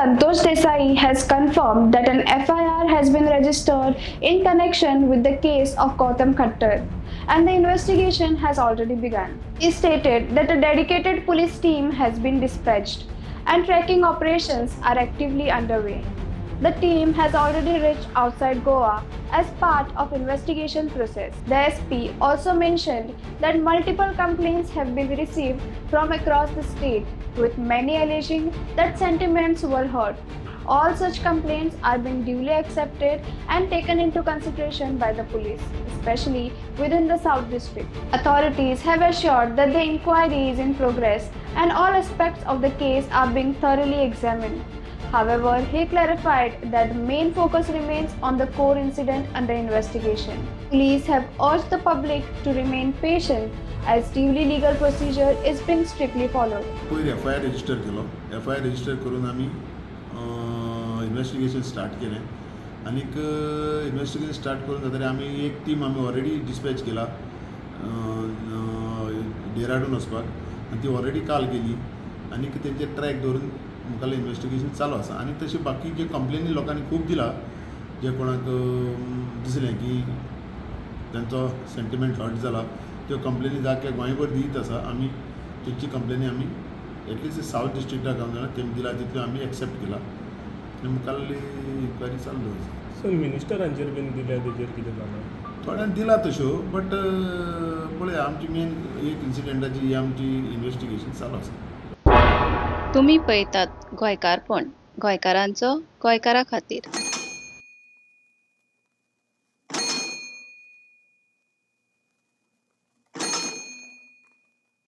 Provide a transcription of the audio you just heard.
Santosh Desai has confirmed that an FIR has been registered in connection with the case of Gautam Khatter and the investigation has already begun. He stated that a dedicated police team has been dispatched and tracking operations are actively underway. The team has already reached outside Goa as part of investigation process. The SP also mentioned that multiple complaints have been received from across the state, with many alleging that sentiments were hurt. All such complaints are being duly accepted and taken into consideration by the police, especially within the South District. Authorities have assured that the inquiry is in progress and all aspects of the case are being thoroughly examined. However, he clarified that the main focus remains on the core incident under investigation. Police have urged the public to remain patient as duly legal procedure is being strictly followed. पयर F I R register केलो. F I R register करून आमी investigation start केलें आनीक investigation start करून जातकीर आमी एक टीम आमी ऑलरेडी डिस्पॅच केला डेराडून वचपाक आनी ती ऑलरेडी काल गेली आनीक तेंचे ट्रॅक दवरून मुखाल्लें इन्वेस्टिगेशन चालू आसा. आनी तशें बाकी जे कंप्लेनी लोकांनी खूब दिला, जे कोणाक दिसलें की तांचो सेंटिमेंट हर्ट जाला, त्यो कंप्लेनी जाग्या गोंयभर दित आसा. आमी तेंची कंप्लेनी आमी एटलिस्ट सावथ डिस्ट्रिक्टाक हांव जाणा तेमी दिला तितल्यो आमी एक्सेप्ट केला आनी मुखाल्ली इन्क्वायरी चालू आसा. सर, मिनिस्टरांचेर बीन दिल्या, तेजेर कितें जालां? थोड्यांक दिला तश्यो, बट पळय, आमची मेन एक इन्सिडंटाची ही आमची इन्वेस्टिगेशन चालू आसा. तुमी पळयतात गोंयकारपण, गोंयकारांचो गोंयकारा खातीर.